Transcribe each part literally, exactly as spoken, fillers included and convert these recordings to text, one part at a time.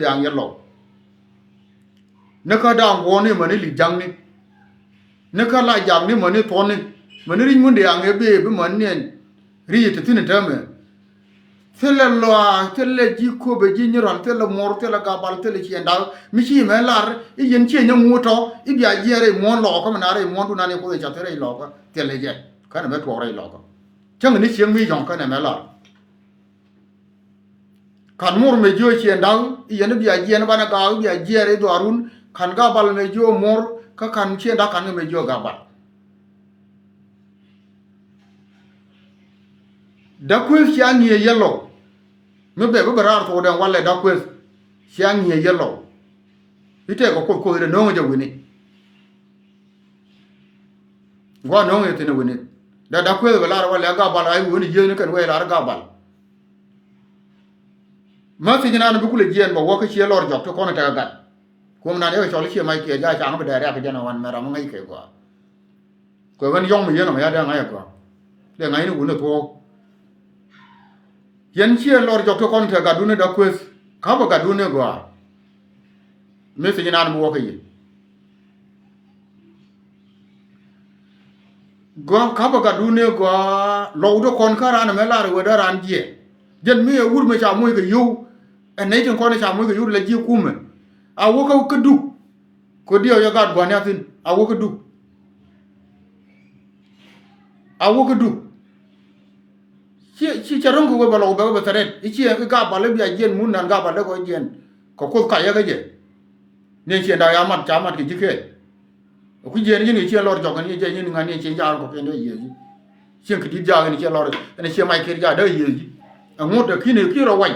Diaŋ Yɛlɔw. Ni kä Da̱a̱ŋ Guɔ̱ɔ̱ni mäni Li̱t Ja̱ŋni. Ni kä La Ja̱ŋni mäni Thuɔ̱ni. Mäni Ri̱c Mun Diaŋ ɛ bëë bi mäni ɛn ri̱c ti thi̱n täämɛ. Thilɛ Lɔaac, thilɛ ji̱ Köpɛ, ji̱ Nyirɔl, thilɛ Muɔr, thilɛ Gabal, thilɛ Ciɛŋ Da̱k. Mi ci mɛ lar i̱ yɛn ciɛ nyɛ ŋuut tɔ i̱ bia jiɛɛn rɛy muɔ̱ɔ̱n Lɔɔkä mi na rɛy muɔ̱ɔ̱n du nan i̱ Kuoth i̱ ca thi̱n rɛy Lɔɔkä thilɛ jɛ. Känɛ mɛ tuɔɔk rɛy Lɔɔkä. Cäŋ ni cieŋ mi yɔ̱ŋ känɛ mɛ lar. Ka̱n Muɔr mɛ jiö Ciɛŋ Da̱k i̱ yɛn i̱ bia jiɛɛn banɛ gaak i̱ bia jiɛɛn rɛy dhuaarun. Ka̱n Gabal mɛ jiö Muɔr kä ka̱n Ciɛŋ Da̱k ka̱n kɛ mɛ jiö Gabal. Da̱k Kueth cia ŋi̱i̱c Yɛlɔw. Mi bɛ bi bɛ raar thok dɛŋ walɛ Da̱k Kueth cia ŋi̱i̱c Yɛlɔw. I̱ tɛk kɛ Kuoth Kuoth dee no̱o̱ŋ jɛ wi̱ni. Gua̱a̱r no̱o̱ŋ yɛ thi̱n ɛ wi̱ni. Da̱k Da̱k Kueth bɛ lar walɛ Gabal a i̱ wi̱ni jiäthni kɛn wee lar Gabal. Mä thiec nan bi kulɛ jiɛɛn bɛ wä kä ciɛ lɔr jɔk ti kɔn tɛk gat. Kuom nan yɛ kɛ cɔl i̱ ciɛ mac kiɛ ja̱ caŋ bi dɛɛr yak kɛ jɛn ɛ wan mɛr ram ŋäc kɛ gɔaa. Kɛ ɣän yɔ̱ŋ mi yɛn ɔmɔ ya dee ŋa̱c ɛ gɔaa. Dee ŋa̱cni wun ɛ thuɔ̱ɔ̱k. Yɛn ciɛ lɔr jɔk ti kɔn te gatdun ɛ Da̱k Kueth. Ka̱pɛ gatdun ɛ gɔaa. Mi thiec nan bi wä kä yɛ. Gɔaa ka̱pɛ gatdun ɛ gɔaa lɔw ti kɔn kä raan ɛmɛ lar ɛ wee dee raan jiɛɛn. Jɛn mi ɛ wur mi ca moc kɛ yio̱w. Ɛ nɛy tin kɔn ɛ ca moc kɛ yio̱w ti la ji̱ kumɛ. A wä kä kä Duk. Kɛ diɛw yɛ gat gua̱n ya̱thin a wä kä Duk. A wä kä Duk. Ci ci cɛ ro̱ŋ kɛ wee bɛ lɔk bɛ kɛ bɛ thɛrɛt i̱ ciɛ i̱ Gabal i̱ bia jiɛn mun nan Gabal dee kɔ jiɛn. Kɛ Kuoth kac yɛ kä jɛ. Ni ciɛ ndak ya mat ca mat kɛ ji̱ kɛɛl. Ku jiɛn ji̱n kɛ ciɛ lɔr jɔk ni jɛ ji̱n ŋa̱n ni ciɛ jaal kɔ kɛn dee yiëë ji̱. Cieŋ kɛ di̱t jaak ni ciɛ lɔr ni ciɛ mac kir jaak dee yiëë ji̱. Ɛŋut dee ki̱n kir rɔ wac.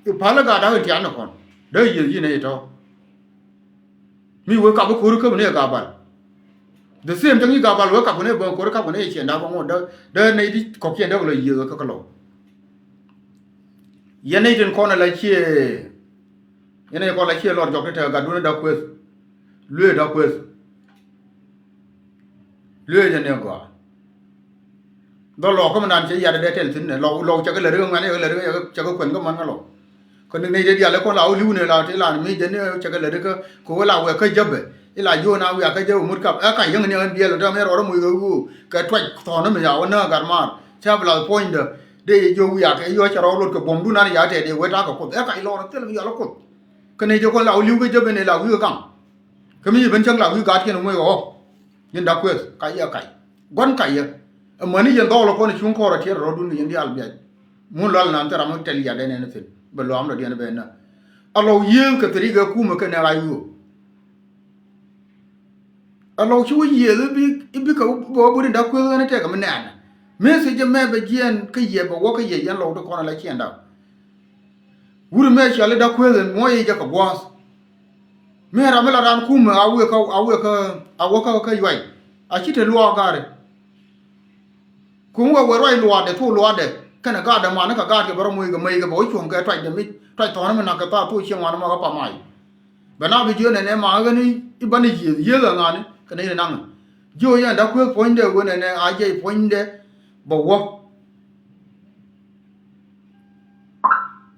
I̱ pa̱l i̱ gat dak in tian ni kɔn dee yiëë ji̱ ni itɔ. Mi wee kap i̱ ko̱ri käp ni ɛ Gabal. The same thing i̱ Gabal wee kap ni ɛ bäŋ ko̱ri kap ni ɛ Ciɛŋ Da̱k bä ŋot dee dee nɛy ti kɔ̱kiɛn dee kɛ lɔ yiëëk kä kä lɔ. Yɛn nɛy tin kɔn ɛ la ciɛ yɛn nɛy kɔn la ciɛ lɔr jɔk ti te gatdun ɛ Da̱k Kueth. Luee Da̱k Kueth. Luee jɛ ni ɛ gɔaa. Dhɔ lɔɔkä mi nan cɛ yat dee tɛl thi̱n nɛ lɔw lɔw cɛ kɛ lät kä ŋuɛ̈ni cɛ kɛ lät kä cɛ kɛ kuɛn kä män kä lɔw. Kä ni nɛy dee diaal ɛ kɔn la wä li̱w ni la ti la ni mi jɛ ni cɛ kɛ lät kä kɛ wä la wɛ kä jäpɛ. Ila jiö na wiak kä jäpɛ mut kap ɛ ka yäŋ ni ɣän biɛl tä mi rɔɔdä muc kɛ ɣöö kɛ tuac thɔɔn mi ya wä nääk gat maar. Cä bi la puɔ̱nydä dee yɛ jiö wiak kɛ yɔ cɛ rɔɔk lot kɛ buɔ̱mdun nan ya tɛt dee wet ta̱a̱ kɛ Kuoth ɛ ka ilɔr thil kɛ yɔal ɛ Kuoth. Kä nɛy jɛ kɔn la wä li̱w kä jäpɛ ni la wi̱i̱ kɛ gaŋ. Kä mi ci ben cäŋ la wi̱i̱ gat kiɛn ŋuec ɣɔɔ. Ji̱n Da̱k Kueth ka yɛ kac. Gua̱n kac yɛ. Amäni yɛn dhɔɔl kɔn cuŋ kɔɔr a tiɛɛr rɔɔdun kɛ yɛn diaal biac. Mun lual nan thil ram mi tɛl yat ɛn ɛn thi̱n bɛ luaam dɔ̱diɛn bɛ nä. A lɔw yiëëth kɛ thil rikɛ kumɛ kɛnɛ ɣac ɣöö. A lɔw ci wä yiëëth i̱ bi i̱ bi kɛ bɛ wä buri Da̱k Kueth ɣän i̱ tɛkɛ mi nɛɛnɛ. Message ɛmɛ bɛ jiɛɛn kä yɛ bɛ wä kä yɛ yɛn lɔw ti kɔn ala ciɛɛn da̱k. Wur mëë ciali Da̱k Kueth ɛn muɔc i̱ jɛ kɛ gua̱a̱th. Mëë ram mi la raan kumɛ a wëë kä a wëë kä a wä kä kä yuay. A ci te luaak gaari. Kum wä wee ruac luaakdɛ thok luaakdɛ kɛnɛ gaatdɛ man ni kɛ gaat kɛ bɛ rɔ moc kɛ mec kɛ bɛ wä cuɔ̱ŋ kɛ tuacdɛ mi tuac thɔ̱ɔ̱n mi nak kɛ thaak thok cieŋ wan mɔ kɛ pam ay. Bɛ na bi jiö nɛnɛ ma ɣän i̱ bani yiëëth yiëëth a ŋa̱ni kɛnɛ in naŋ. Jiö yɛn Da̱k Kueth puɔ̱nydɛ wen nɛnɛ a jiɛc puɔ̱nydɛ bɛ wä.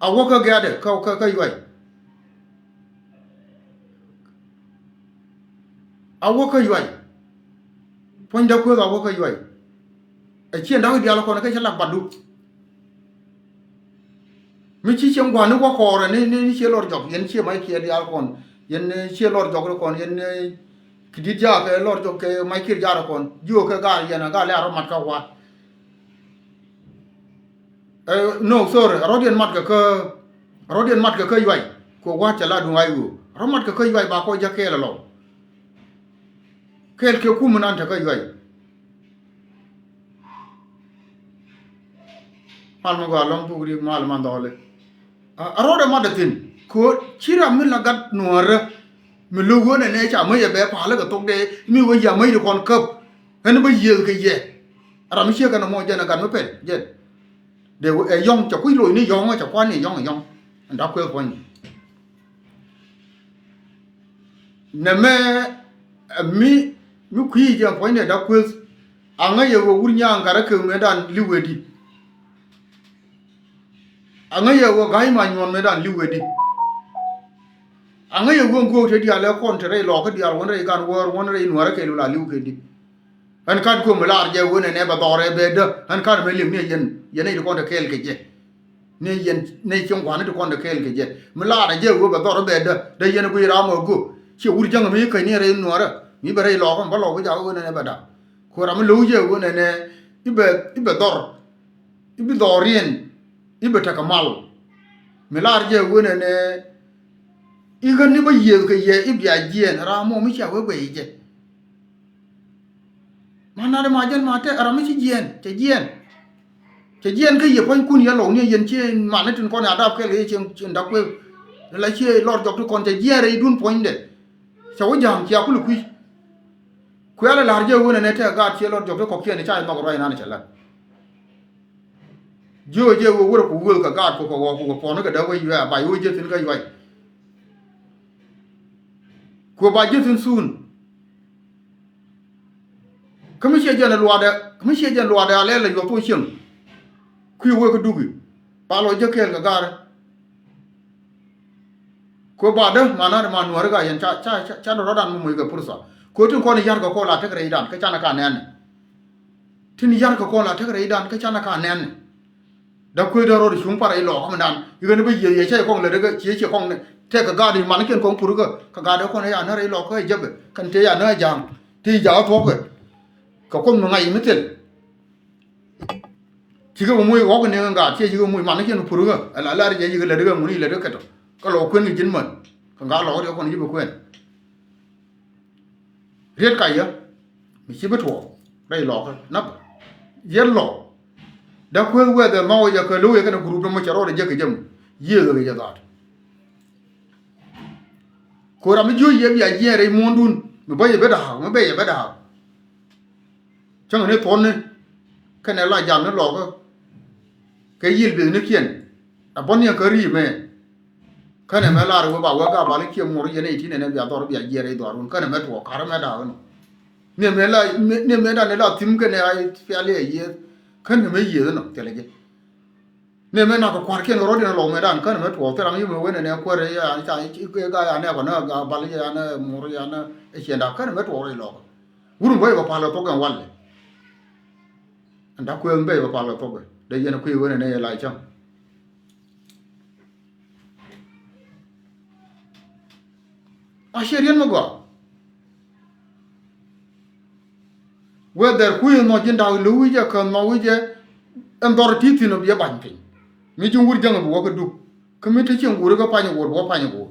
A wä kä gɛ̈tdɛ kä kä kä yuay. A wä kä yuay. Puɔ̱ny Da̱k Kueth a wä kä yuay. Ɛ ciɛ nda̱k i̱ diaal kɔn kä cä lak batdu. Mi ci cieŋ gua̱n ni wä kɔɔrɛ ni ni ni ciɛ lɔr jɔk yɛn ciɛ mac kiɛ diaal kɔn yɛn ciɛ lɔr jɔk ri kɔn yɛn. Kɛ di̱t jaak kɛ lɔr jɔk kɛ mac kiɛ jaak ri kɔn jiö kɛ gaar yɛn a gaar lɛ a rɔ mat kä wa̱a̱t. No, sorry, rɔ̱diɛn mat kɛ kä rɔ̱diɛn mat kɛ kä yuay. Kɛ wa̱a̱t cɛ la duŋ ay ɣöö rɔ̱ mat kɛ kä yuay ba kɔ jak kɛɛl alɔ. Kɛɛl kɛ kum nan te kä yuay. Mal mi gɔaa lɔ̱ŋ puk ri mal man dhɔli. A rɔ̱dɛ mat dɛ thin kɛ ci ram mi la gat nuɔ̱ɔ̱rä. Mi lo̱k ɣöö nɛ nɛ ca mäc ɛ bɛ palä kɛ thok dee mi wee yia mäc di kɔn käp. Ɣän bä yiëëth kɛ yɛ. Ram mi ciek kɛn ɛmɔ jɛn ɛ gat mi pɛl jɛn. Dee ɛ yɔ̱ŋ cɛ kui̱ loc ni yɔ̱ŋ cɛ kuan ni yɔ̱ŋ ɛ yɔ̱ŋ. Ɛn Da̱k Kueth puɔ̱ny. Nɛmɛ ɛ mi mi kui̱ jɛ puɔ̱ny dee Da̱k Kueth. Aŋä yɛ wä wur nyaŋ gat ɛ kek mëëdan li̱w wee di. Aŋä yɛ wä ga̱y ma nyuɔ̱n mëëdan li̱w wee di. Aŋä yɛ ɣöö ŋ göök te diaal ɛ kɔn te rɛy lɔɔkä diaal, wän rɛy gan wäär, wän rɛy nuäärä kɛɛliw la li̱w kɛ di. Ɣän ka̱n kuɔm mi laar jɛ ɣöö nɛnɛ bɛ dhɔr ɛ bɛ däk, ɣän ka̱n mɛ liŋ ni ɛ yɛn, yɛn nɛy ti kɔn te kɛɛl kɛ jɛ. Ni yɛn nɛy cieŋ gua̱a̱ni ti kɔn te kɛɛl kɛ jɛ. Mi laar ɛ jɛ ɣöö bɛ dhɔr ɛ bɛ däk, dee yɛn ɛ guiy raam ɛ göök. Ciɛ wur jäŋ mi käc ni rɛy nuäärä, mi bɛ rɛy lɔɔkä, bä lɔɔk bi jakä ɣöö nɛnɛ bɛ da̱k. Ku ram mi lo̱w jɛ ɣöö nɛnɛ i̱ bɛ, i̱ bɛ dhɔr, i̱ bi dhɔriɛn, i̱ bɛ tekɛ mal. Mi laar jɛ ɣöö nɛnɛ i̱ ɣän i̱ bä yiëëth kɛ yɛ i̱ bia jiɛɛn, ram mɔ mi cia wee guɛy jɛ. Man na de ma jɛn ma tɛ ram mi ci jiɛɛn, cɛ jiɛɛn. Cɛ jiɛɛn kä yɛ puɔ̱nykun yɛ lɔw ni yɛn ci man ni tin kɔn ya dap kɛl kɛ yɛ cieŋ, cieŋ dak kuëë. La ci lɔr jɔk ti kɔn cɛ jiɛɛn rɛy dun puɔ̱nydɛ. Cɛ wä ja̱a̱ŋ cia kul kui̱. Kuɛ la la̱r jɛ ɣöö nɛnɛ tɛ gaat ciɛ lɔt jɔk ti kɔ̱kiɛn ca nhɔk ruac nan cɛ la̱t. Jiö jɛ ɣöö wurɛ ku wöl kɛ gaat ku kɛ ɣɔɔk ku kɛ puɔ̱n kɛ dee wec yuɛ a bac ɣöö jɛ thi̱n kä yuac. Kuɛ bac jɛ thi̱n thuun. Kä mi ciɛ jɛn luaadɛ, kä mi ciɛ jɛn luaadɛ a lɛl la yuɔth thok cieŋ. Kui̱ wee kä duki ba lɔ jɛ kɛɛl kɛ gaarɛ. Kɛ ba däk manat ma nuäri ka yɛn ca, ca, ca, ca dɔ̱rɔ̱dan mi moc kɛ pursa. Kɛ tin kɔn i̱ ya̱r kɛ kɔn la tek rɛydan kä canɛ ka nɛɛni. Tin ya̱r kɛ kɔn la tek rɛydan kä canɛ ka nɛɛni. Däk kuec däk rɔɔd cuŋ parɛ ilɔɔkä mindan. I̱ ɣän i̱ bä yiëë yɛ cä ikɔŋ lät ikä ciɛ ciɛ kɔŋ ni tɛk kɛ gaat i̱ man ikiɛn kɔŋ pur ikä. Kɛ gaat i̱ kɔn i̱ ya nä rɛy lɔɔkä i̱ jäpɛ kɛn tëë ya nä ja̱a̱ŋ. Tëë ja̱a̱k thuɔ̱kɛ. Kɛ kuoth mi ŋa̱c i̱ mi thil. Cikɛ bä moc ɣɔ̱k ni ŋä ŋa̱a̱t ciɛ cikɛ moc man ni cɛn pur ɣä ala lar jɛ cikɛ lät ɣä ŋuni lät ɣä kɛtɔ kä lɔ kuën kɛ ji̱n män. Kɛ ŋa̱a̱t lɔk riɛk kɔn ji̱ bä kuën. Riet ka yä mi ci bi tuɔɔk rɛy lɔk kä nap. Yɛn lɔ. Dak kueth wɛth ɛ nhɔk jɛ kɛ lo̱k yɛ kɛn group dɔmɔ cɛ rɔɔdɛ jek kɛ jɛ mi yiëë ɣä kɛ jɛ dhaat. Ko̱ra mi jiöc yɛ bia jiɛɛn rɛy muɔ̱ɔ̱ndun mi bä yɛ bä da̱a̱k mi bɛ yɛ bä da̱a̱k. Cäŋ ni thuɔ̱nni kɛnɛ la jam ni lɔkä. Kɛ yil bi̱thnikiɛn a bä nhiɛŋ kä ri̱i̱mɛ. Känɛ mɛ lar wee ba wee gabal i̱ ciɛ muɔr yɛn ɛ i̱ ti nɛnɛ bia dhɔr bia jiɛɛr i̱ dhɔr wun känɛ mɛ tuɔɔk ka̱r mɛ da̱a̱k inɔ. Niɛ mɛ la niɛ mɛ dan ila thim kɛnɛ a pial iɛ yieth. Känɛ mɛ yieth inɔ thilɛ jɛ. Ni mëë nak kɛ kua̱rkiɛn kɛ rɔ̱diɛn lɔk mëë dan kän mëë tuɔɔk thil ram yimɛ wen ɛnɛ kuäär ɛ ca ga ya nɛ kɔ nɛ ga bal ya nɛ mur ya nɛ ɛ ciɛn dak kän mëë tuɔɔk rɛy lɔk. Wur mi bä yɛ bɛ pal kɛ thok ɛn walɛ. Ɛn dak kuëë mi bä yɛ bɛ pal kɛ thok ɛ dee yɛn kui̱ wen ɛnɛ yɛ la cäŋ. A ciɛ riɛn mi gɔaa. Whether kui̱ nhɔc ji̱n da̱k lo̱wi jɛ kä nhɔwi jɛ. Ɛn dhɔr ti thi̱n ɔ biɛ ba̱ny piny. Mi ji̱n wur jäŋ bi wä kä duk. Kä mi te cieŋ guuri kä pany guur bi wä pany guur.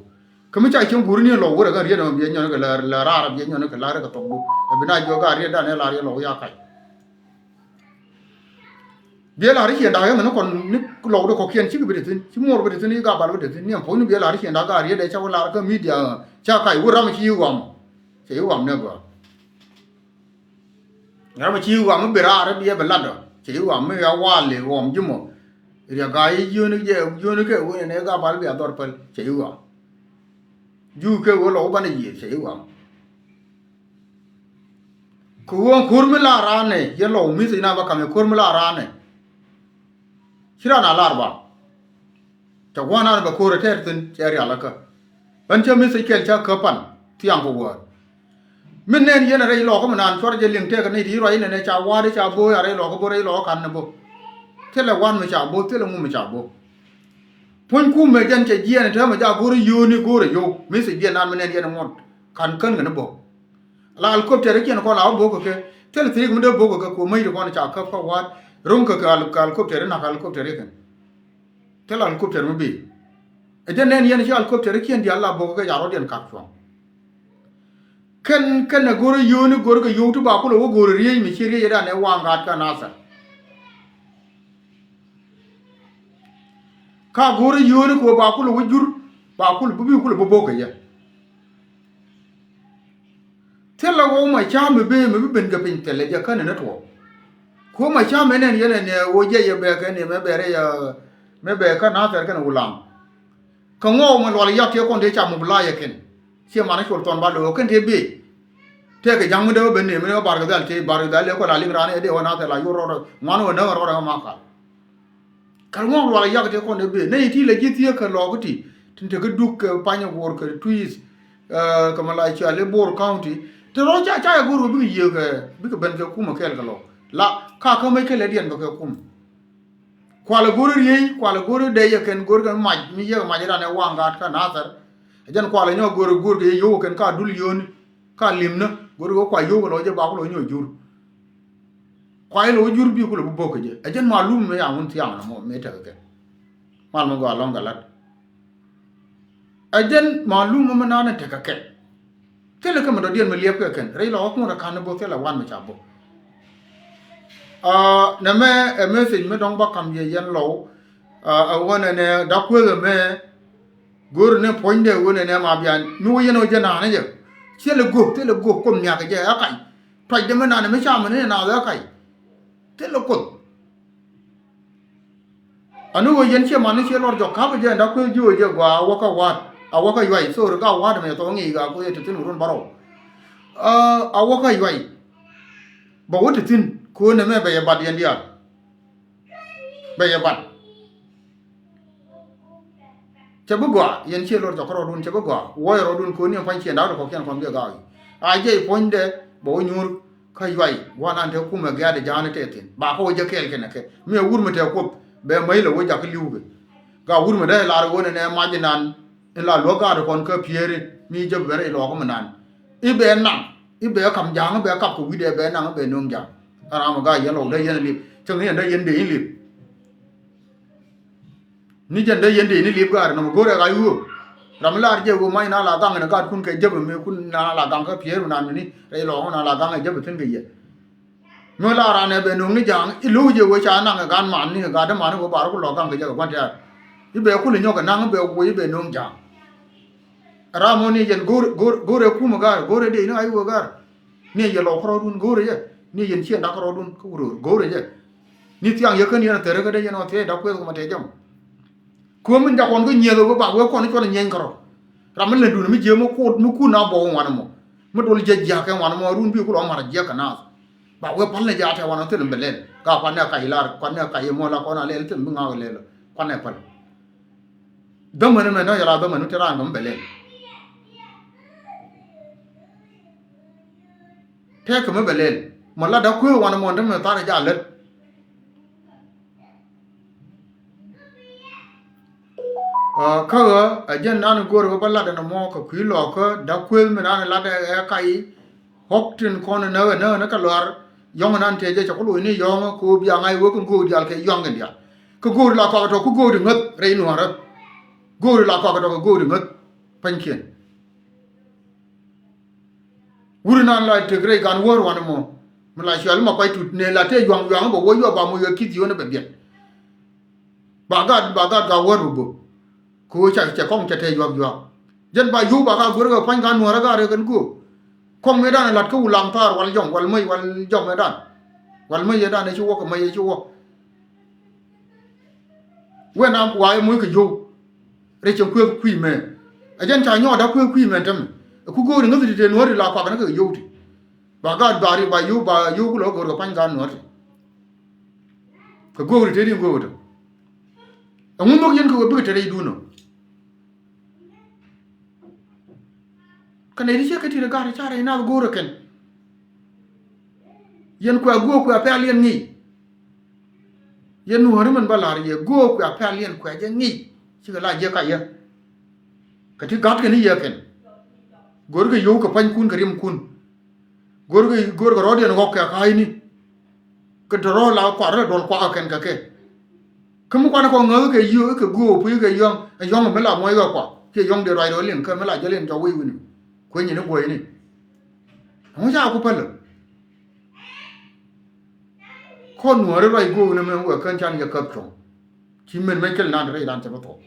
Kä mi ca cieŋ guuri ni lɔ wurɛ kä riet ɔ biɛ nyɔn kɛ lɛ raar biɛ nyɔn kɛ la̱r kɛ thɔk duk. Ɛ bi na jiɔ gaa riet dan ɛ la̱r yɛ lɔ wi̱i̱ a kac. Biɛ la̱r i̱ ciɛ da̱k yɛ mɛn kɔn ni lɔk di kɔkiɛn cikɛ bi te thi̱n ci muɔr bi te thi̱n i̱ gaa bal bi te thi̱n ni ɛn puɔ̱ny ni biɛ la̱r i̱ ciɛ da̱k gaa riet ɛ ca wä la̱r kä media. Ca kac wur ram ci i̱ ɣɔm. Cɛ i̱ ɣɔm nɛ gɔaa. Ram ci ɣɔam mi bi raar bi yɛ bi lat ɔ cɛ ci ɣɔam mi ya wali ɣɔam ji̱ mɔ. Riɛk gaa yi yio̱ni jɛ yio̱ni kɛ wen ɛn ɛ gabal bia dhɔr päl cɛ ci ɣɔam. Juu kɛ wen lɔ wä banɛ yiëë cɛ ci ɣɔam. Kɛ wen ko̱r mi la raanɛ yɛ lɔ mi thiec na bä kam yɛ ko̱r mi la raanɛ. Ci raan a lar ba. Ca gua̱a̱r naan bɛ ko̱r ɛ tɛɛr thi̱n cɛ rial ɛ kä. Ɣän cä mi thiec kɛl cä kä pan thiaŋ kɛ wäär. Min nɛn yɛn a rɛy lɔɔkä mi naan cuarɛ jɛ liŋ tɛɛk ni ti ruac inɛnɛ ca wa̱a̱r i̱ ca bo̱o̱ a rɛy lɔɔkä bo̱o̱ rɛy lɔɔkä ka̱n ni bo̱o̱. Thilɛ wa̱a̱n mi ca bo̱o̱ thilɛ ŋu mi ca bo̱o̱. Puɔ̱ny kumɛ jɛn cɛ jiɛɛn tɛmɛ ja go̱r i̱ yio̱o̱ni go̱r ɛ yio̱w mi thiec jiɛn naan mi nɛn yɛn ɛ ŋuɔ̱t ka̱n kän kɛ ni bo̱o̱. La helicopter ikiɛn kɔn la wä bo̱o̱k kɛ kɛ thilɛ thiec mi dee bo̱o̱k kɛ kɛ kuɔ mäc ti kɔn ca käp kä wa̱a̱t ro̱ŋ kɛ kɛ helicopter inak helicopter ikɛn. Thil helicopter mi bi. Ɛ jɛ nɛn yɛn ci helicopter ikiɛn diaal la bo̱k kɛ ca rɔ̱diɛn kak cuɔ̱ŋ. Kɛn kɛn ɛ go̱r ɛ yio̱o̱ni go̱r kɛ yio̱w ti ba kulɛ wä go̱r ɛ riey mi ci riey ɛ dan ɛ waŋ gaat kä Nathɛr. Ka go̱r ɛ yio̱o̱ni kɛ wä ba kulɛ wä jur ba kulɛ bi bi kulɛ bi bo̱k kɛ yɛ. Thilɛ ɣöö ma ca̱a̱m mi ben mi bi ben kɛ piny thilɛ jɛ känɛ ni tuɔɔk. Kuɔ ma ca̱a̱m ɛn ɛn yɛn ɛn ɛ ɣöö jɛ yɛ bɛ kɛ ni mɛ bɛ rɛ yɛ mɛ bɛ kä Nathɛr kɛnɛ Wulaŋ. Kɛ ŋɔɔk mɛ lual yak tiɛ kɔn tëë ca mobilize kɛn. Ciɛ man col thɔn ba lo̱o̱k kɛn tëë bëë. Tëë kɛ ja̱ŋ mi dee wä ben ni mi dee wä bar kɛ dhal tëë bar kɛ dhal lɛ kɔ la liŋ raan ɛ dee wä Nathɛr la yur rɔɔdɛ ŋuan wä näk rɔɔdɛ wä ma kal. Kal ŋuɔk lual yak ti kɔn dee ben nɛy ti la ji̱ thiek kɛ lɔɔk ti. Tin te kä Duk kɛ Panyaguɔr kɛ Twic, eh, kɛ Malakal i̱ Bor County. Te rɔ ca, ca yɛ go̱r kɛ bikɛ yiëë kɛ, bikɛ ben kɛ kumɛ kɛɛl kɛ lɔ. La, ka kä mec kɛ lɛ diɛn bɛ kɛ kum. Kualɛ go̱r i̱ riey, kualɛ go̱r i̱ dee yɛ kɛn go̱r kɛ mac, mi yɛ mac iran ɛ waŋ gaat kä Nathɛr. Ɛ jɛn kualɛ nyɔk go̱r i̱ go̱r kɛ yɛ yio̱w kɛn ka dul yio̱o̱ni, ka limnä, go̱r i̱ kua yio̱w kɛ lɔ jɛ ba ku lɔ nyɔk jur. Kua ilɛ wä jur bi kulɛ bi bo̱k kɛ jɛ. Ɛ jɛn malum mi ya ŋun thiaŋ na mɔ mi tekɛ kɛ. Mal mi gɔaa lɔ̱ŋ kɛ lat. Ɛ jɛn malum mi naan tekɛ kɛ. Thilɛ kɛ mi dɔ̱diɛn mi liɛp kɛ kɛn. Rɛy lɔ wä kuŋ rɛ ka̱n ni bo̱k thilɛ wan mi ca bo̱k. Aa, nɛ mɛ ɛ message mi dɔ̱ŋ ba kam yɛ yɛn lɔw. Aa, ɛ wä nɛ nɛ da̱k kueeth ɛmɛ. Go̱o̱ri ni puɔ̱nydɛ ɣöö nɛnɛ ma bian mi wä yɛn ɣöö jɛ na̱a̱n ni jɛ. Thilɛ guɔ̱p, thilɛ guɔ̱p kuom nhiakä jɛ ɛ kac. Tuacdɛ mi nani mi ca mi ni naath ɛ kac. Thilɛ kuoth. Ani ɣöö yɛn ciɛ man ni ciɛ lɔr jɔk ka̱pä jɛ ɛn da̱k kueth ji̱ ɣöö jɛ gɔaa a wä kä wa̱a̱t, a wä kä yuay, thori kä a wa̱a̱t ɛmɛ thɔɔ ŋi̱i̱c ɣaa kueth yɛ te thi̱n wä run bärɔw. Aa, a wä kä yuay. Bɛ wä te thi̱n ko̱n ɛmɛ bɛ yɛ bat yɛn diaal. Bɛ yɛ bat. Cɛ bi gɔaa, yɛn ciɛ lor cɔk rɔɔdun, cɛ bi gɔaa. Wuɔcɛ rɔɔdun ko̱n ni ɛn pua̱ny ciɛn da̱k ti kɔ̱kiɛn kɔn bi ɛ gaak i̱ a jiɛc puɔ̱nydɛ bɛ wä nyuur kä yuay. Gua̱n an te kumɛ gɛ̈t ɛ ja̱a̱n tɛth thi̱n ba kä wä jɛ kɛɛl kɛnɛ kɛ mi ɛ wur mi te kuoth. Bɛ mäc lɛ wä jakä li̱w kɛ. Ga wur mi dee lar ɣöö nɛnɛ mac inan in la luäk gaat kɔn kä Pieri mi jɛ ben rɛy lɔɔk mi nan. I̱ bɛ naŋ, i̱ bɛ kam ja̱a̱ŋ, i̱ bɛ kap kɛ wi̱cdɛ, bɛ naŋ, i̱ bɛ no̱o̱ŋ ja̱a̱ŋ. Ram ɛ gaa yɛn lɔw dee yɛn li̱p, cäŋ yɛn dee yɛn dee yɛn li̱p. Ni jɛn dee yɛn dee ni li̱p gaat nɔmɔ go̱rɛ ɣa̱c ɣöö ram mi lar jɛ ɣöö mac na la gaŋ ni gaatkun kɛ jäp mi kun na la gaŋ kä Pieri mi nan ni rɛy lɔɔk mi na la gaŋ ɛ jäp thi̱n kɛ yɛ. Mi la ran ɛ bɛ no̱o̱ŋ ni ja̱a̱ŋ i̱ lo̱w jɛ wee ca naŋ ɛ gaat man ni ɛ gaat däman i̱ wee bar ku lɔ̱k gaŋ kɛ jɛ kɛ gua̱n tɛ̈r. I̱ bɛ kul inyɔk ɛ naŋ i̱ bɛ wee i̱ bɛ no̱o̱ŋ ja̱a̱ŋ. Ram mɔ ni yɛn go̱o̱r, go̱o̱r, go̱o̱r ɛ kumɛ ga̱r, go̱o̱r ɛ dee ni ɣa̱c wee ga̱r. Ni yɛ lɔw kärɔɔdun go̱o̱r ɛ jɛ. Ni yɛn ciɛ dak kärɔɔdun kä wuröör go̱o̱r ɛ jɛ. Ni thiaŋ yɛ kän yɛn ɛ thɛrɛ kä dee yɛn ɔ thiec dak kueth kɛ ma tɛc jɛ mɔ. Kuäm min jakɔn kä nyieth ɛ wee bak wee kɔn i̱ cuɔl ɛ nyieny kärɔ̱. Ram mi lɛ duni mi jiee mi kuut mi kun a bɔw ŋuan ɛmɔ. Mi dol jiɛc jia̱k kɛ ŋuan ɛmɔ run bi kulɔ mar jiɛk kɛ naath. Ba wee pal ni jaat tɛ wan thil mi bɛ lɛl ka kuan nɛ kac lar kuan nɛ kac ɛmɔ la kɔn a lɛl thil mi ŋa̱k lɛl kuan nɛ pal. Dhämän ɛmɛ nɔ yɛ la dhämän mi te raan kɛ mi bɛ lɛl. Tɛk kɛ mi bɛ lɛl mɔ la da kueer wan ɛmɔ dämɛ thar ɛ ja lät. Kä ɣä ɛ jɛn nan go̱o̱r ɣä bä lat ɛn ɛmɔ kɛ kui̱ lɔɔkä da̱k kueth mi nan lat ɛ kac. Ɣɔ̱k tin kɔn ɛ näk ɛ näk ɛ näk kɛ luaar yɔ̱ŋ nan tëë jɛ cɛ ku loc ni yɔ̱ŋ kä ɣöö bia ŋa̱c wek kɛ göök diaal kɛ yɔ̱ŋ kɛn diaal. Kä göök ti la kɔak ɛ tɔ̱ ku göök ti ŋäth rɛy nuäärä. Göök ti la kɔak ɛ tɔ̱ kɛ göök ti ŋäth. Pa̱nykiɛn. Wur inan la tek rɛy gan wäär wanɛ mɔ. Mi la cuɛl ma kuay tut ne la tëë yuaŋ yuaŋ bɛ wä yuɔp ba moc kɛ ki̱th yio̱n bɛ biɛt. Ba gat ba gat gat wäär bɛ bä. Kɛ ɣöö ca cɛ kɔŋ cɛ tɛɛ yuak yuak. Jɛn ba yio̱w ba gat go̱rɛ kɛ pua̱ny gat nuäärä gat rɛ kɛn göök. Kɔŋ mëëdan ɛ la̱t kä Wulaŋ Thaar wal jɔŋ wal mäc wal jɔŋ mëëdan. Wal mäc yɛdan ɛ ci wä kɛ mäc ɛ ci wä. Wee na wa ɛ moc kɛ yio̱w. Rɛy cɛn kuëëk kui̱ mɛ. Ɛ jɛn ca nyɔɔda kuëëk kui̱ mɛ tämɛ. Ɛ ku go̱o̱ri ŋäth ti te nuɔ̱ɔ̱ri la kuak ni kɛ yio̱w ti. Ba gaat ba ri ba yio̱w ba yio̱w ku lɔ go̱o̱ri kɛ pa̱ny gaat nuɔ̱ɔ̱ri. Kɛ go̱o̱ri te ri go̱o̱ri te. Ɛŋu nhök yɛn kɛ wee bikɛ te rɛy duunɔ. Kä nɛy ti ciek kä ti̱t ɛ gat ɛ ca rɛy naath go̱o̱r ɛ kɛn. Yɛn kuɛ go̱o̱r kuɛ pɛl yɛn ŋi̱i̱c. Yɛn nuɔ̱ɔ̱ri min bä la̱r yɛ go̱o̱r kuɛ pɛl yɛn kuɛ jɛ ŋi̱i̱c. Cikɛ la jiäk ka yɛ. Kä ti gat kɛn i̱ yɛ kɛn. Go̱o̱r kɛ yio̱w kɛ pa̱nykun kɛ rimkun. Go̱o̱r kɛ go̱o̱r kɛ rɔ̱diɛn ɣɔk kɛ ka̱a̱cni. Kɛ te rɔ̱ la kuar rɛ duɔl kuak kɛn kɛ kɛ. Kä mi kuanɛ kɔn ŋäk kɛ yio̱w kɛ guɔ̱ɔ̱p kɛ yɔ̱ŋ ɛ yɔ̱ŋ mi la muɔc kɛ kuak kiɛ yɔ̱ŋ dee ruac rɔ liŋ kä mi la jɛ liŋ jɔk wi̱i̱ wi̱ni. Kuenyini guɔyni. Ɛŋu ca ku pälä. Kɔn nuɔ̱ɔ̱ri ruac guɔ̱ɔ̱pni mɛ wɛ kän can yɛ käp cuɔ̱ŋ. Ci min mɛ cil nan rɛy ran cɛ bä thuɔ̱k.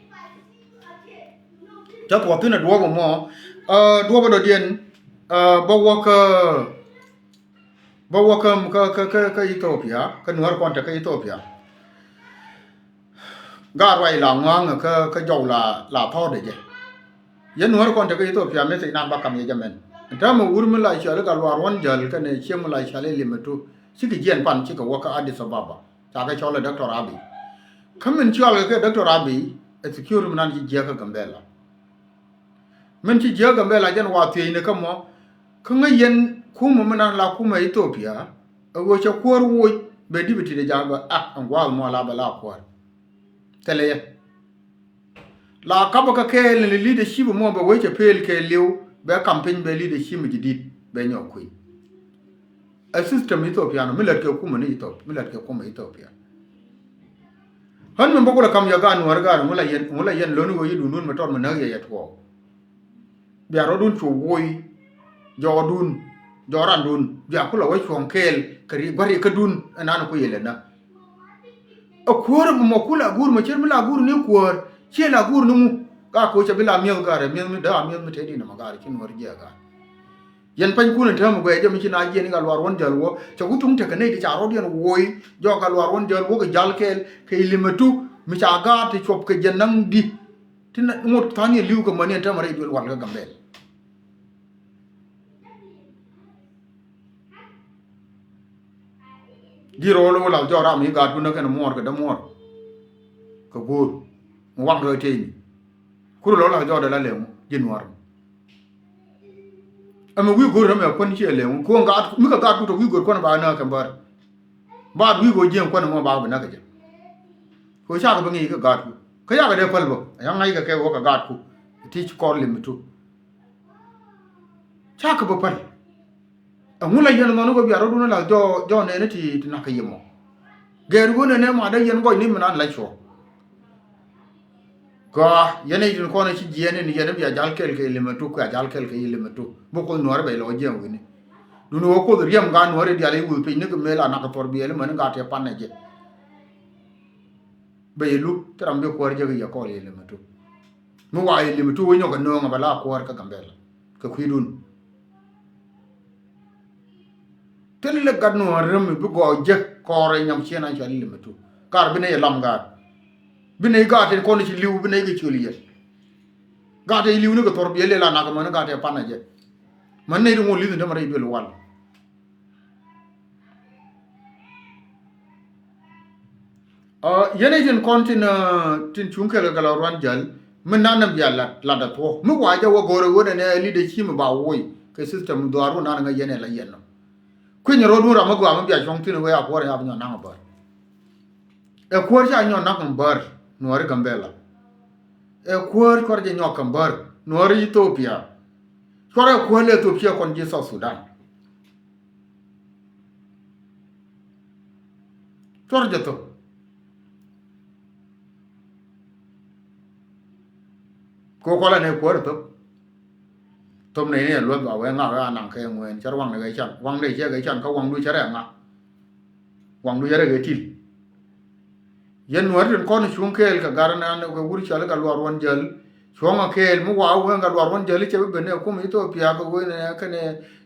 Cä thuɔ̱k thi̱n ɛ duɔ̱ɔ̱p ɛmɔ. Duɔ̱ɔ̱p ɛdɔ̱diɛn bä wä kä Bä wä kä kä kä kä Ethiopia kä nuäär kɔn te kä Ethiopia. Gaat ruac la ŋua̱a̱ŋ kä kä jɔw la la thɔɔdɛ jɛ. Yɛn nuäär kɔn te kä Ethiopia mi thiec nan ba kam yɛ jɛ mɛn. Ɛn täämɛ wur mi la cɔal i̱ Gatluak Ruɔ̱n Jäl kɛnɛ cieŋ mi la cɔal i̱ Limatu cikɛ jiɛn pan cikɛ wä kä Addis Ababa. Ca kɛ cɔl i̱ Doctor Abiy. Kä min cɔal kɛ kɛ Doctor Abiy ɛ security mi nan ci jiäk kä Gambela. Min ci jiäk Gambɛla jɛn wa thiecni kä mɔ. Kä ŋäc yɛn kumä mi nan la kumä Ethiopia. Ɛ ɣöö cɛ kuäär woc bɛ dipiti de jakä ak ɛn gua̱a̱th mɔ la bɛ la kuäär. Thilɛ yɛ. La kapä kä kɛɛl ni leadership mɔ bɛ wec cɛ pel kɛ liw bɛ kam piny bɛ leadership mi ji̱ di̱t bɛ nyɔk kui̱. Ɛ system Ethiopia nɔ mi lät kɛ kumä ni Ethiopia, mi lät kɛ kumä Ethiopia. Ɣän mi bä kulɛ kam yɛ gaat Nuäär gaat ŋu la yɛn, ŋu la yɛn loni ɣöö yi duundun mi tɔt mi näk yɛ yɛ tuɔɔk. Bia rɔ̱dun cu woc jɔɔkdun, jɔɔk randun bia kulɛ wä cuɔ̱ŋ kɛɛl kɛ ri gua̱r yɛ kädun ɛnan ku yɛ lät na. Ɛ kuäär bi mɔ ku la guur mɔ cir mi la guur ni kuäär ciɛ la guur ni ŋu. Gaa koc cɛ bi la mi̱eth gaarɛ mi̱eth mi dee a mi̱eth mi tëëdi nɔmɔ gaarɛ ci Nuäär jiɛ gaarɛ. Yɛn panykun in täämɛ guɛɛ jɛ mi ci na jiɛn i̱ Gatluak Ruɔ̱n Jäl wä cɛ ku thuŋ tekɛ nɛy ti ca rɔ̱diɛn woc jɔɔk Gatluak Ruɔ̱n Jäl wä kɛ jal kɛɛl kɛ Ilimɛtu mi ca gaat ti cuɔp kɛ jɛ naŋ di. Ti na ŋot tha̱a̱ŋ yɛ li̱w kɛ mäni ɛn täämɛ rɛy duël wal kä Gambɛl. Ji̱ ro̱o̱l wä lath jɔɔk ram i̱ gaatkun näk kɛn muɔɔr kɛ dämuɔɔr kɛ go̱o̱r mi waŋ kɛ tëëcni. Kur lɔ lath jɔɔk dee la lɛŋu ji̱ Nuäär. Ɛmɛ wi̱i̱ go̱o̱r ɛmɛ kuän ciɛ lɛŋu ko̱o̱ŋ gaat mi kɛ gaatku tɔ wi̱i̱ go̱o̱r kuän ba näk kɛ bär. Baat wi̱i̱ go̱o̱r jiɛŋ kuän ɛmɔ ba bi näk kɛ jɛ. Kɛ cakɛ bi ŋi̱i̱c kɛ gaatku kä yakɛ dee päl bä ɛ yaŋ ŋa̱ckɛ kɛ wä kɛ gaatku. Ti ci kɔr Ilimɛtu. Cakɛ bi päl. Ɛŋu la yɛn mɔni kɔ bia rɔ̱dun la jɔ jɔ nɛni ti ti nak kɛ yɛ mɔ. Gɛɛr ɣöö nɛnɛ ma dee yɛn gɔc ni mi nan la cuɔ. Gɔaa yɛn i̱ tin kɔn i̱ ci jiɛɛn in yɛn i̱ bia jal kɛl kɛ Ilimɛtu kuɛ jal kɛl kɛ Ilimɛtu bi Kuoth Nuäär bɛ lɔ jiɛɛn wi̱ni. Duni wä Kuoth riɛm gaat Nuäär i̱ dial i̱ wuth piny ni kɛ mëë la nak kɛ thɔr biɛɛl i̱ mäni gaat tɛ pan ɛ jɛ. Bɛ yɛ luk ti ram bi kuäär jek i̱ yɛ kɔl Ilimɛtu. Mi wa Ilimɛtu wä nyɔk kɛ nööŋ ɛ bɛ la kuäär kä Gambɛla kɛ kui̱dun. Thilɛ gat Nuäär rem mi bi gɔɔ jek kɔɔr ɛ nyam ciɛn an cɔal Ilimɛtu. Gaat bi nɛ yɛ lam gaat. Bi nɛ gaat in kɔn ci li̱w bi nɛ kɛ ciöl yɛ. Gaat in li̱w ni kɛ thor biɛ lel anak män gaat in pan a jɛ. Män nɛ ri ŋuɔl li̱th in tämɛ rɛy duel wal. Yɛn i̱ tin kɔn tin tin cuŋ kɛl kɛ Gatluak Ruɔ̱n Jäl mi nan ni bia lat lat a thuɔ̱k mi wa jɛ wä go̱o̱r ɛ ɣöö nɛnɛ leadership mi ba woc kɛ system dhuaar wä nan ŋäc yɛn ɛ la yɛn nɔ. Kuinyɛ ro̱o̱dun ram mi gɔaa mi bia cuɔ̱ŋ thi̱n wee a kuɔ̱r ɛ nyɔk naŋ bär. Ɛ kuɔ̱r ca nyɔk naŋ bär Nuääri Gambɛla. Ɛ kuäär cuarɛ jɛ nyɔk kɛ bär Nuääri Ethiopia. Cuarɛ kuäär lɛ Ethiopia kɔn ji̱ South Sudan. Cuarɛ jɛ thop. Ko kɔlɛ nɛ kuäär thop. Thop nɛ ni ɛ luɔth ba wee ŋak ɛ anaŋ kɛ ŋuɛɛn cär waŋ ni kɛ can waŋ ni cɛ kɛ can kä waŋdu cär ɛ ŋak. Waŋdu cär ɛ kɛ til. Yɛn Nuäär tin kɔn cuŋ kɛɛl kɛ gar nan kɛ wur cɔal i̱ Gatluak Ruɔ̱n Jäl. Cuɔ̱ŋ a kɛɛl mi wa wee Gatluak Ruɔ̱n Jäl i̱ cɛ bi ben ɛ kum Ethiopia kɛ wee nɛ kɛnɛ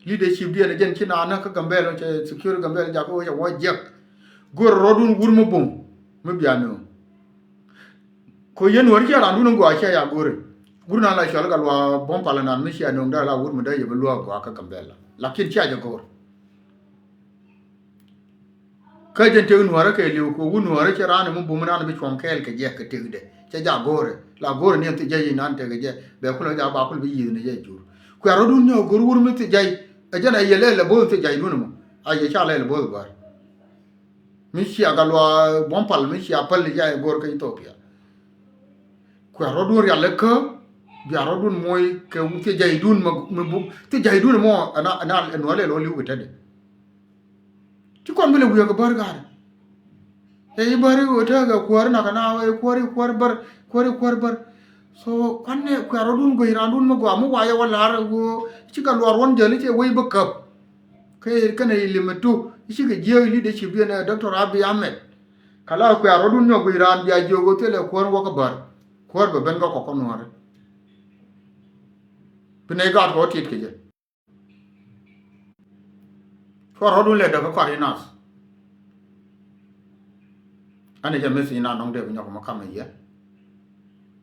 leadership diɛn ɛ jɛn ci naan kä Gambɛl cɛ security Gambɛl jakä wee cɛ wä jiɛk. Go̱r rɔ̱dun wur mi buŋ mi bia nööŋ. Kɛ yɛn Nuäär cɛ randun in gɔaa cɛ ya go̱ri. Wur nan la cɔal i̱ Gatluak Buɔ̱m Pal nan mi cia nööŋ dee la wur mi dee yɛ bi luäk gɔaa kä Gambɛl. Lakin cia jɛ go̱r. Kä jɛn tëk Nuäärä kɛ li̱w kɛ wut Nuäärä cɛ raan ɛmɔ bum raan bi cuɔ̱ŋ kɛɛl kɛ jɛ kɛ tëkdɛ cɛ jaak go̱o̱rɛ la go̱o̱rɛ ni ɛn thi̱ jay inan tëkɛ jɛ bɛ kulɛ jaak ba kul bi yi̱th ni jɛ jur. Kuɛ rɔ̱dun nyɔk go̱r wur mi thi̱ jay ɛ jɛn a yɛ lɛl ɛ bo̱o̱th thi̱ jaydun ɛmɔ a yɛ ca lɛl ɛ bo̱o̱th bär. Mi cia Gatluak Buɔ̱m Pal mi cia päl ni jay go̱o̱r kä Ethiopia. Kuɛ rɔ̱dun rial ɛ kä bia rɔ̱dun moc kɛ thi̱ jaydun mi bum thi̱ jaydun ɛmɔ ɛna ɛna ɛnuɔlɛ lɔ li̱w kɛ tätdɛ. Ci kɔn bi lɛ wi̱i̱ kɛ bär ga̱a̱r. Ɛ i̱ bär i̱ ɣöö tekɛ kuäär nak kɛ na ɛ kuäär i̱ kuäär bär kuäär i̱ kuäär bär. So kuanɛ kuɛ rɔ̱dun guic randun mi gɔaa mi wayɛ wä la̱r ɛ ɣöö ci Gatluak Ruɔ̱n Jäl i̱ cɛ wec bä käp. Kɛ kɛnɛ Ilimɛtu i̱ cikɛ jiääk i̱ leadership yɛn ɛ Doctor Abiy Ahmed. Kɛ la kuɛ rɔ̱dun nyɔk guic raan bia jiök ɣöö thilɛ kuäär wä kä bär. Kuäär bɛ ben kä kɔk kä Nuäärä. Bi nɛy gaat kɛ wä tit kɛ jɛ. Cuɔ rɔ̱dun lɛ däk kä kɔaar i̱ nath. Ɛn ɛ jɛ mith i̱ na nɔŋ dee bi nyɔk mɛ kam ɛ yɛ.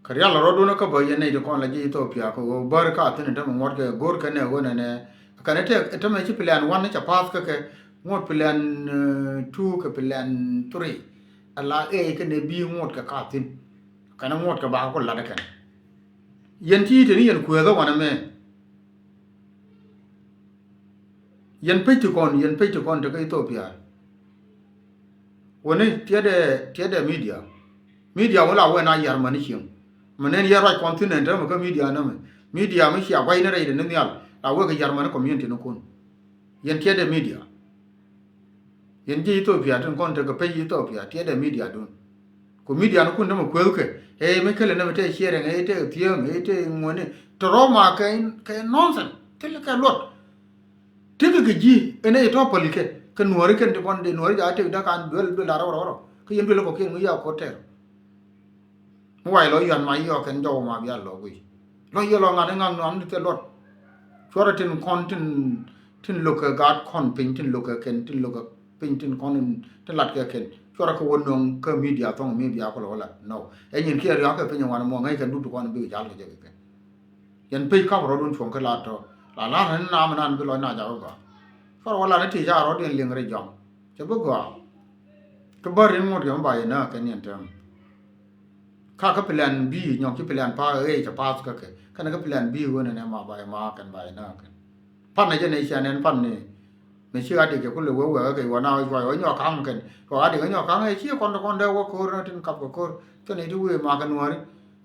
Kɛ rial rɔ̱dun kä bä yɛn nɛy ti kɔn la ji̱ Ethiopia kɛ ɣöö bär ka thi̱n in tämɛ ŋuɔ̱t kɛ go̱o̱r kɛn ɛ ɣöö nɛnɛ. Kɛn ɛ tɛk ɛ tämɛ ci plan one ni cɛ path kä kɛ ŋuɔ̱t plan two kɛ plan three. Ala A kɛn ɛ bi ŋuɔ̱t kɛ ka thi̱n. Kɛn ɛ ŋuɔ̱t kɛ ba kɛ ku lat ɛ kɛn. Yɛn ti te ni yɛn kueethä wanɛ mɛ. Yɛn pec ti kɔn, yɛn pec ti kɔn te kä Ethiopia. Wä ni tiɛtdɛ, tiɛtdɛ media. Media wä la wee na yar mani cieŋ. Mɛ nɛn yɛ ruac kɔn thin ɛn te mɛ kä media nɛ mɛ. Media mi cia guay ni rɛy te ni nhial. La wee kɛ yar mani community ni kun. Yɛn tiɛtdɛ media. Yɛn ji̱ Ethiopia tin kɔn tekɛ pec Ethiopia tiɛtdɛ media dun. Ku media ni kun dämɛ kuethkɛ. Ɛ mi kɛlɛ nɛmɛ tɛ sharing, ɛ tɛ thiäŋ, ɛ tɛ ŋuɛni. Tɛ rɔ ma kɛ, kɛ nonsense. Thilɛ kɛ luɔt. Tekɛ kɛ ji̱ ɛn ɛ tɔ päl kɛ. Kɛ nuɔri kɛn ti kɔn dee nuɔri ja tek da̱k kan duel duel a rɔw rɔw rɔw. Kä yɛn duel kɔ kiɛn ŋu ya kɔ tɛr. Mi wac lɔ yuan ma yɔɔk kɛn jɔw ma bia lɔ guic. Lɔ yɛ lɔ ŋa̱n iŋa̱n nuam ni thil luɔt. Cuɔrɛ tin kɔn tin, tin lo̱k kɛ gaat kɔn piny, tin lo̱k kɛ kɛn, tin lo̱k kɛ piny, tin kɔn in, tin lat kɛ kɛn. Cuɔrɛ kɛ wä nöŋ kä media thɔŋ mi bia kulɛ wä lat. No. Ɛ nyin kiɛ riɔak kɛ piny ŋuan mɔ ŋäc kɛn dup ti kɔn bikɛ jal kɛ jɛ kɛ kɛn. Yɛn pec kap rɔɔdun cuɔ̱ŋ kä lat tɔ. La lar ni nam nan bi lɔc na jak bä gɔaa. Cuɔrɛ wä lat ni ti ca rɔɔdiɛn liŋ rɛy jɔŋ. Cɛ bi gɔaa. Kä bä rin ŋot kɛ mi ba yɛ nääk kɛn yɛn tɛm. Ka kä plan B nyɔk ci plan pa ɣɛɛ cɛ path kä kɛ. Kɛn kä plan B ɣöö nɛnɛ ma ba yɛ ma kɛn ba yɛ nääk kɛn. Pan nɛ jɛ nɛ cia nɛn pan ni. Mɛ ci ɣadik kɛ kulɛ wee wee kɛ wä na wä cuay wä nyɔk kaŋ kɛn. Kɛ ɣadik kɛ nyɔk kaŋ ɛ ci kɔn kɔn dee wä ko̱r na tin kap kɛ ko̱r. Kɛn iti wee ma kɛ nuɔri.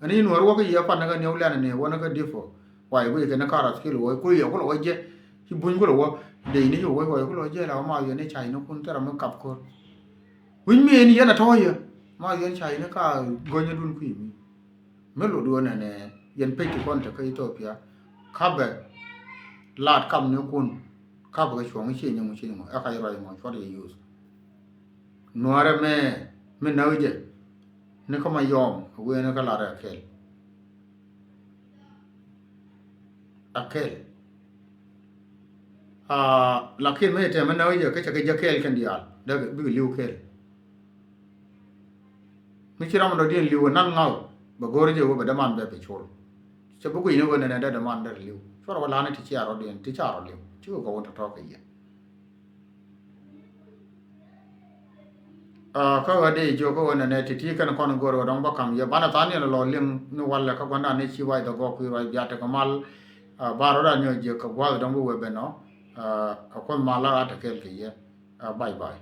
Ɛn i̱ nuɔri wä kä yiɛ pan ni kɛ niw lɛn ni wä ni kä dipɔ. Wai wee kɛ ni karat kil wä kulɛ yɛ kulɛ wä jɛ. Ci buny kulɛ wä. Dee ni ci wä wä kulɛ wä jɛ la wä ma yɛ ni cay ni kun thɛrɛ mi kap ko̱r. Wi̱ny mi ɛn yɛn a tɔ̱ yɛ ma yɛn ca yɛn ka go̱nyädun kui̱ mi. Mi lot duɔ̱ɔ̱n ɛnɛ yɛn pec ti kɔn te kä Ethiopia. Kapɛ laat kap ni kun kapɛ kɛ cuɔ̱ŋ i̱ cie nyɛŋ i̱ cie nyɛŋ ɛ ka yɛ ruac mɔ cuɔt yɛ yuth. Nuäärɛ mɛ mi näk jɛ ni kä ma yɔm ɛ wee ni kä laat ɛ kɛl. A kɛl. Aa, lakin mi tɛmɛ nä wä jɛ kä cɛ kɛ jɛ kɛɛl kɛn diaal dee bikɛ li̱w kɛɛl. Mi ci ram dɔ̱diɛn li̱w nan ŋa̱w bɛ go̱r jɛ wä bɛ däman bɛ bi col. Cɛ bi gui̱n ni wä nɛnɛ dee däman dee li̱w cuɔr wä lan ti cia rɔ̱diɛn ti ca rɔ li̱w ti wä kɛ wä tɔ̱tɔ̱ kɛ yɛ. Aa, kä ɣä dee jiök kä ɣä nɛnɛ ti̱ti̱ kɛn kɔn go̱o̱r ɣä dɔ̱ŋ bä ka̱m yɛ banɛ tha̱a̱ŋ niɛn lɔ liŋ ni walɛ kä gua̱ndan ni ci wac dhɛ gɔɔk kui̱ ruac bia tekɛ mal. Aa, ba rɔ̱dan nyɔk jiök kɛ gua̱th dɔ̱ŋ bi wee ben ɔ. Aa, kä kuoth mal la ɣä te kɛɛl kɛ yɛ. Aa, bye bye.